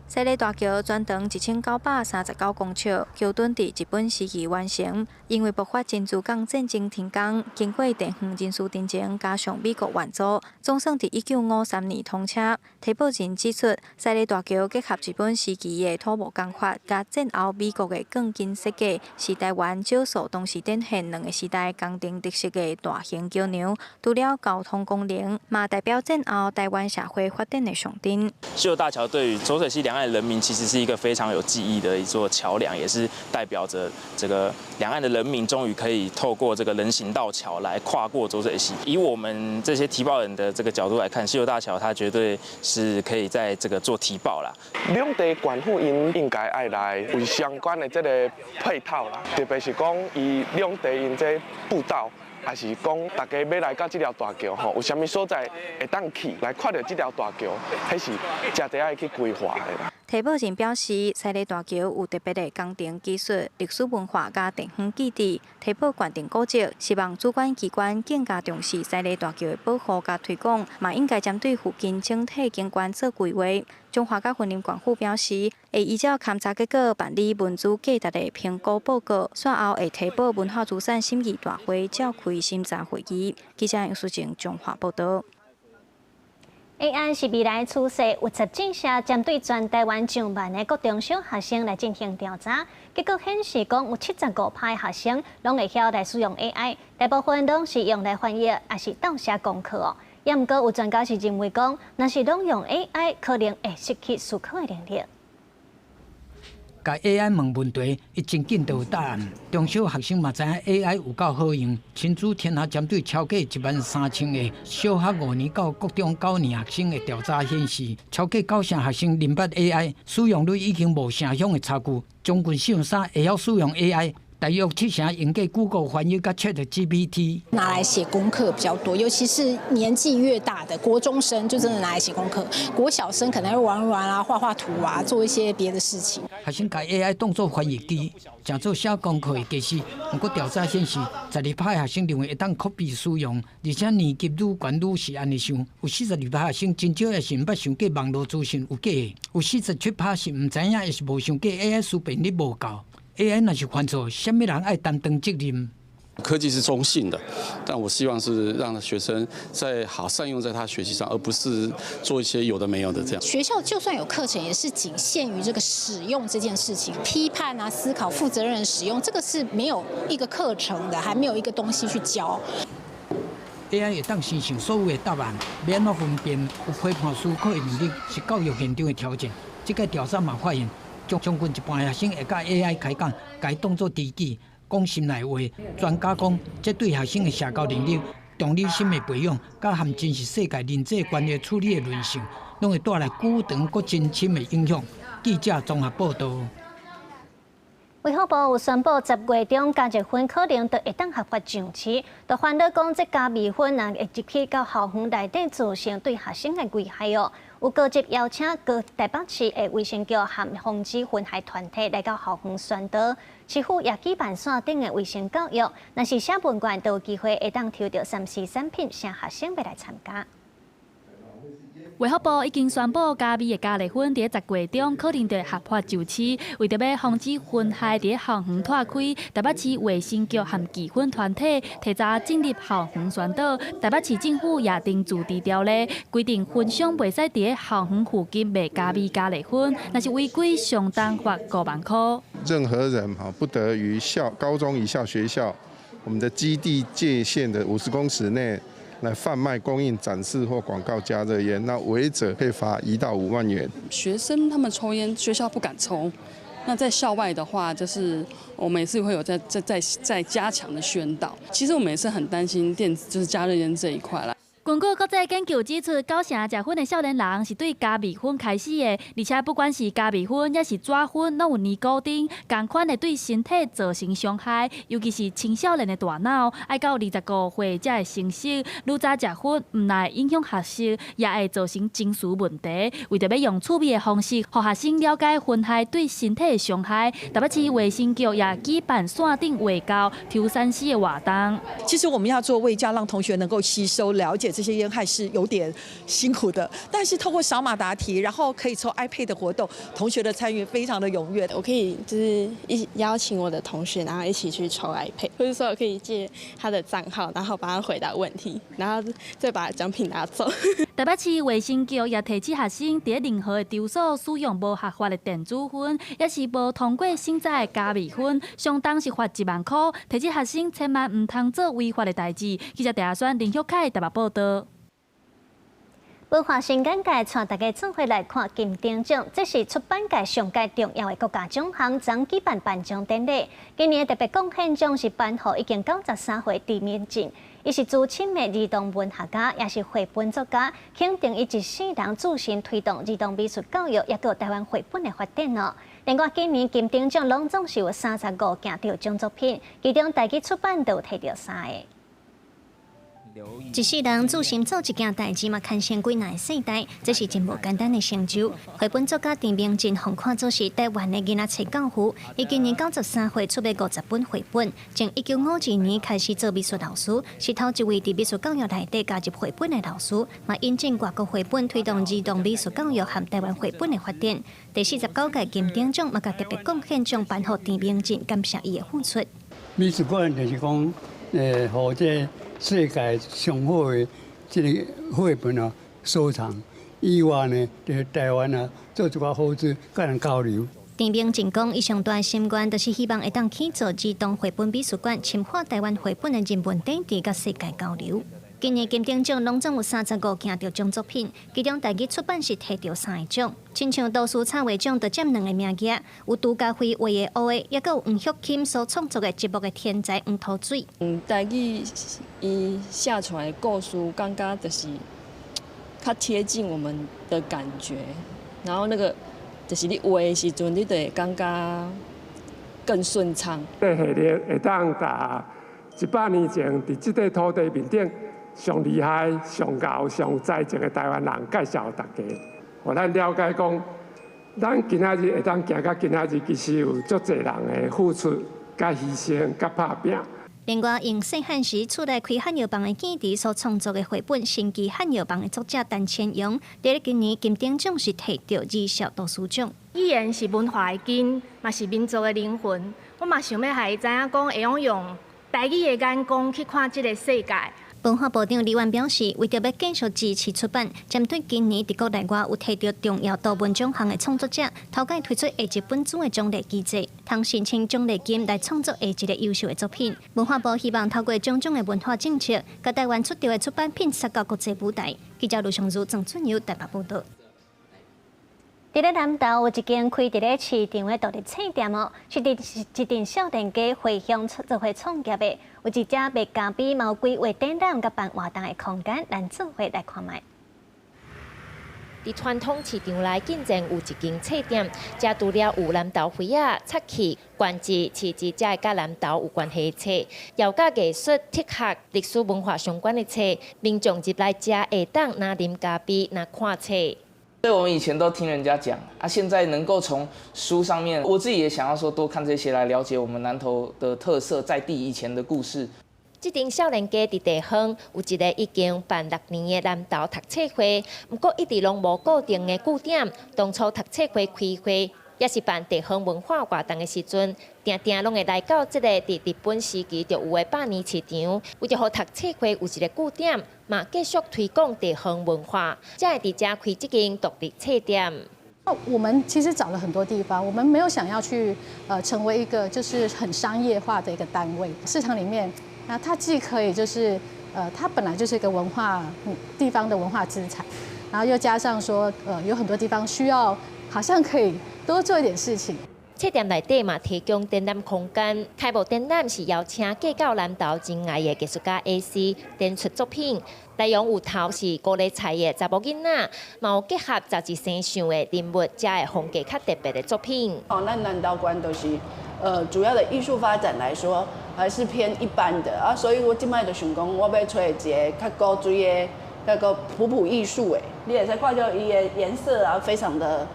西麗大橋全長1939公尺，橋墩佇日本時期完成，因為爆發珍珠港戰爭停工，經過地方人士陳情，加上美國援助，總算佇1953年通車。提報人指出，西麗大橋結合日本時期的土木工法，佮戰後美國的鋼筋設計，是台灣少數同時展現兩个時代工程特色的大型橋梁。除了交通功能，嘛代表戰後台灣社會發展的象徵。溪流大橋對於濁水溪兩岸人民其實是一個非常有記憶的一座橋梁，也是代表着這個兩岸的人民終於可以透過這個人行道橋來跨過濁水溪。以我們這些提報人的這個角度來看，溪流大橋它絕對是可以在這個做提報啦。兩地縣府𪜶應該愛來有相關的這个配套啦，特別是講伊兩地𪜶這步道。還是講大家欲來到這條大橋吼，有啥物所在會當去來看著這條大橋，彼是誠濟愛去規劃的啦。提報人表示，西麗大橋有特別的工程技術、歷史文化佮地方基地，提報縣定古蹟，希望主管機關更加重視西麗大橋的保護佮推廣，嘛應該針對附近整體景觀做規劃。彰化佮雲林縣府表示，會依照勘查結果辦理文資價值的評估報告，煞後會提報文化資產審議大會召開審查會議。記者楊淑靜彰化報導。 AI 是未來趨勢，有雜誌社針對全台灣上萬个國中小學生來進行調查，結果顯示講有75%學生攏會曉來使用 AI，大部分攏是用來翻譯，抑是鬥寫功課哦。也毋過有專家是認為講，若是攏用 AI，可能會失去思考的能力。共 AI 問問題，伊真緊就有答案。中小學生嘛知影 AI 有夠好用。親子天下針對超過13000个小學5年到國中9年學生的調查顯示，超過九成學生認捌 AI 使用率已經無城鄉的差距，將近四分三會曉使用 AI。大約七成用過 Google 翻譯佮 ChatGPT。拿來寫功課比較多，尤其是年紀越大的國中生，就真的拿來寫功課。國小生可能會玩玩啊、畫畫圖啊，做一些別的事情。學生共 AI 當做翻譯機，誠做寫功課的技師。毋過調查顯示，12%學生認為會當 copy 使用，而且年級愈懸愈是按呢想。有42%學生真少抑是毋捌想過網路資訊有假的，有47%是毋知影抑是無想過 AI 思辨力無夠。AI 若是犯錯，啥物人愛擔當責任？科技是中性的，但我希望是讓學生在好善用在他學習上，而不是做一些有的沒有的這樣。學校就算有課程，也是僅限於這個使用這件事情，批判啊、思考、負責任使用，這個是沒有一個課程的，還沒有一個東西去教。 AI 會當生成所有的答案，欲按怎分辨？有批判思考的能力是教育現場的挑戰。這個調查嘛發現，將近一半學生會佮 AI 開講，共伊當做知己，講心內話。專家講，這對學生的社交能力、同理心的培養，佮和真實世界人際關係處理的韌性，攏會帶來久長閣真深的影響。記者綜合報導。衛福部有宣布，10月中加熱薰可能就會當合法上市，就煩惱講這加味薰若會入去到校園內底造成對學生的危害哦。有高級邀請各台北市的衛生局和防止薰害團體來到校園宣導，市府也舉辦線頂的衛生教育，若是寫問卷都有機會會當抽著3C 產品，請學生欲來參加。衛福部已經宣布，加味的加熱薰佇10月中可能就會合法上市。為著欲防止薰害佇校園湠開，台北市衛生局和治薰團體提早進入校園宣導。台北市政府也訂自治條例，規定薰商袂使佇校園附近賣加味加熱薰，若是違規，上重罰5萬箍。任何人哈不得於校高中以下學校，我們的基地界限的50公尺內，來販賣、供應、展示或廣告加熱煙，那違者可以罰1到5萬元。學生他們抽菸，學校不敢抽，那在校外的話，就是我們也是會有在加強的宣導。其實我們也是很擔心電子，就是加熱煙這一塊啦。根據國際研究指出，九成食薰的少年人是對加味薰開始的，而且不管是加味薰抑是紙薰，攏有尼古丁，仝款會對身體造成傷害，尤其是青少年的大腦，愛到25歲才會成熟。愈早食薰，毋但會影響學習，也會造成情緒問題。為著欲用趣味的方式，予學生了解薰害對身體的傷害，台北市衛生局也舉辦線頂衛教抽三 C 的活動。其實我們要做衛教，讓同學能夠吸收了解這些煙害是有點辛苦的，但是透過掃碼答題，然後可以抽 iPad 的活動，同學的參與非常的踴躍。我可以就是一邀請我的同學，然後一起去抽 iPad，或者說我可以借他的賬號，然後幫他回答問題，然後再把獎品拿走。台北市衛生局也提醒學生，佇任何的場所使用無合法的電子薰，抑是無通過審查的加味薰，相當是罰1萬箍。提醒學生千萬毋通做違法的代誌。記者鄭阿宣、林旭凱台北報導。文化新簡介，帶大家做伙來看金鼎獎，這是出版界上蓋重要的國家獎項，將舉辦頒獎典禮。今年的特別貢獻獎是頒予已經93歲陳明進，伊是資深的兒童文學家，也是繪本作家，肯定伊一世人自身推動兒童美術教育，抑閣台灣繪本的發展哦。另外，今年金鼎獎攏總是有35件得獎作品，其中台語出版就提著三個。一世人自心做一件代誌嘛，牽成幾若个世代，這是真無簡單的成就。繪本作家陳明進予看做是台灣的囡仔冊教父，伊今年93歲，出版50本繪本。從1952年開始做美術老師，是頭一位佇美術教育內底加入繪本的老師，嘛引進外國繪本，推動兒童美術教育和台灣繪本的發展。第49屆金鼎獎嘛，共特別貢獻獎頒予陳明進，感謝伊的付出。美術館就是講，予這世界上好的這个繪本啊收藏，以外呢，就是台灣啊做一寡好事，佮人交流。陳明進講，伊上大心願就是希望會當起造兒童繪本美術館，深化台灣繪本的人文底蘊佮世界交流。今年金鼎獎攏總有35件得獎作品，其中台語出版是提著三个獎，親像圖書插畫獎就佔兩个名額，有朱家輝畫的烏的，抑閣有黃旭欽所創作的積木的天才黃塗水。台語伊寫出來的故事，感覺就是較貼近我們的感覺，然後那個就是你畫的時陣，你就會感覺更順暢。這系列會當共100年前佇這塊土地面頂上厲害、上𠢕、上有才情的台灣人介紹予大家，予咱了解講，咱今仔日會當行到今仔日，其實有足濟人的付出、佮犧牲、佮拍拚。另外，用細漢時厝內開漢藥房的記憶所創作的繪本《神奇漢藥房》的作者陳千陽，佇咧今年金鼎獎是提著兒少圖書獎。語言是文化的根，嘛是民族的靈魂。我嘛想欲予伊知影講，會用用台語的眼光去看這個世界。文化部長李萬表示，為著欲繼續支持出版，針對今年佇國內外有提著重要圖文獎項的創作者，頭擺推出下一本書的獎勵機制，通申請獎勵金來創作下一个優秀的作品。文化部希望透過種種的文化政策，共台灣出著的出版品殺到國際舞台。記者盧尚如、鄭俊友台北報導。佇咧南投有一間開佇咧市場的獨立冊店哦，是佇一陣少年家回鄉做伙創業的，有一家賣咖啡、嘛有規劃展覽佮辦活動的空間，咱做伙來看覓。佇傳統市場內，竟然有一間冊店，遮除了有南投花仔、漆器、關節、市集，遮會佮南投有關係的冊，又佮藝術、哲學、歷史文化相關的冊，民眾入來遮會當若啉咖啡，若看冊。對，我們以前都聽人家講啊，現在能夠從書上面，我自己也想要說多看這些來了解我們南投的特色，在地以前的故事。這間少年家佇地方有一个已經辦6年的南投讀冊會，毋過一直攏無固定的據點。當初讀冊會開會，抑是辦地方文化活動的時陣，定定攏會來到這个佇日本時期就有的百年市場，為著予讀冊會有一个據點，嘛繼續推廣地方文化，才會佇遮開這間獨立冊店。我們其實找了很多地方，我們沒有想要去成為一個就是很商業化的一個單位。市場裡面，那它既可以就是它本來就是一個文化地方的文化資產，然後又加上說有很多地方需要，好像可以多做一點事情。冊店內底嘛提供展覽空間。開幕展覽是邀請嫁到南投真愛的藝術家 A.C. 展出作品，內容有頭是高麗菜的查某囡仔，嘛有結合十二生肖的人物，才會風格較特別的作品。哦，咱南投縣就是，主要的藝術發展來說，還是偏一般的啊，所以我這擺就想講，我欲揣一个較古錐的，那個普普藝術的，你會使看著伊的顏色啊，非常的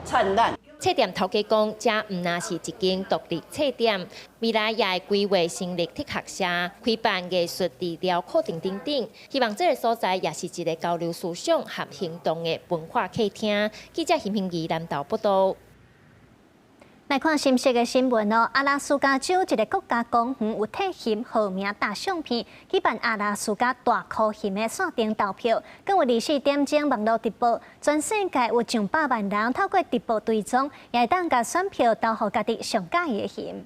燦爛。冊店頭家講，這毋但是一間獨立冊店，未來也會規劃成立鐵學社，開辦藝術治療課程等等，希望這个所在也是一个交流思想和行動的文化客廳。記者邢平儀南投報導。來看新式的新聞哦，阿拉斯加州一个國家公園有替熊號名大相片，舉辦阿拉斯加大箍熊的線頂投票，更有24點鐘網路直播，全世界有上百萬人透過直播追蹤，也會當共選票投予家己上佮意的熊。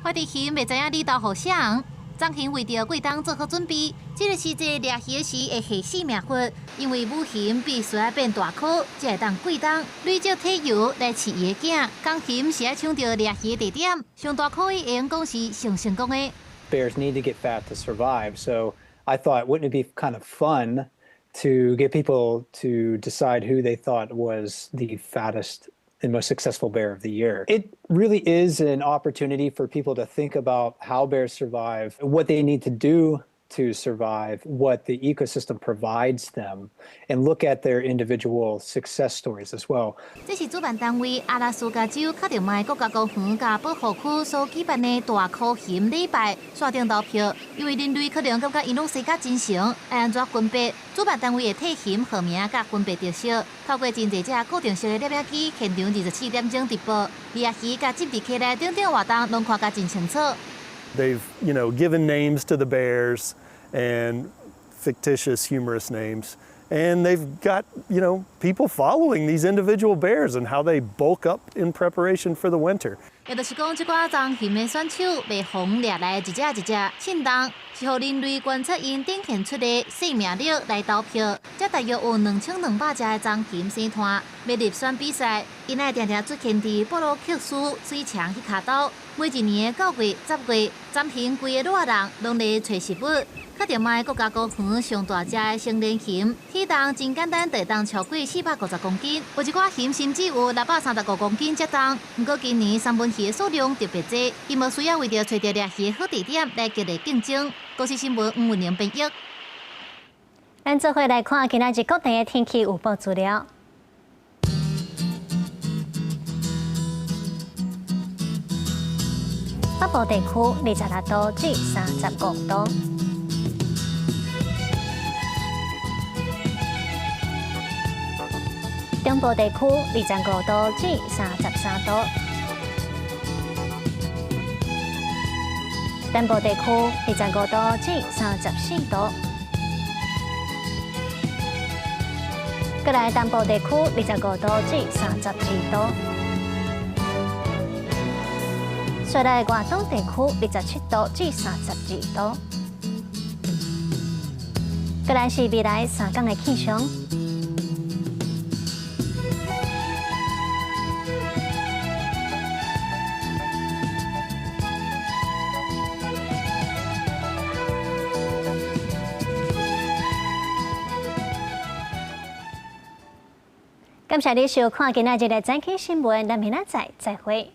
懷疑熊袂知影你投予啥？棕熊為著過冬做好準備，這个時節掠魚時會下死命活，因為母熊必須愛變大箍，才會當過冬。累積體油來飼伊的囝。公熊是愛搶著掠魚的地點，上大箍的會用講是上成功的。 Bears need to get fat to survive, so I thought, wouldn't it be kind of fun to get people to decide who they thought was the fattest and most successful bear of the year? It really is an opportunity for people to think about how bears survive, what they need to do to survive, what the ecosystem provides them, and look at their individual success stories as well. 這是主辦單位阿拉斯加州卡特邁國家公園佮保護區所舉辦的大箍熊禮拜線頂投票，因為人類可能感覺𪜶攏生甲真成，愛按怎分別？主辦單位會替熊號名佮分別特色，透過真濟隻固定式的攝影機，現場24點鐘直播，掠魚佮政治起來等等活動，攏看甲真清楚。 They've given names to the bears and fictitious, humorous names. And they've got people following these individual bears and how they bulk up in preparation for the winter. 也就是講，這寡棕熊的選手袂予掠來一隻一隻稱重，是予人類觀察𪜶展現出的生命力來投票。這大約有2200隻的棕熊生團欲入選比賽，𪜶愛定定出現佇布魯克斯水牆彼跤兜。每一年的9月、10月，棕熊規个熱人攏來揣食物。卡特邁國家公園上大隻的成年熊，體重真簡單，就會當超過450公斤。有一寡熊甚至有635公斤遮重。毋過今年三文魚的數量特別濟，𪜶無需要為著揣著掠魚的好地點來激烈競爭。公視新聞吳文玲編譯。咱做伙來看今仔日各地的天氣預報資料。北部地區26度至35度。中部地區25度至33度，南部地區25度至34度，過來東部地區25度至32度，雪來外島地區27度至32度，過來是未來3天的氣象。感謝你收看今仔日的早起新聞，咱明仔載再會。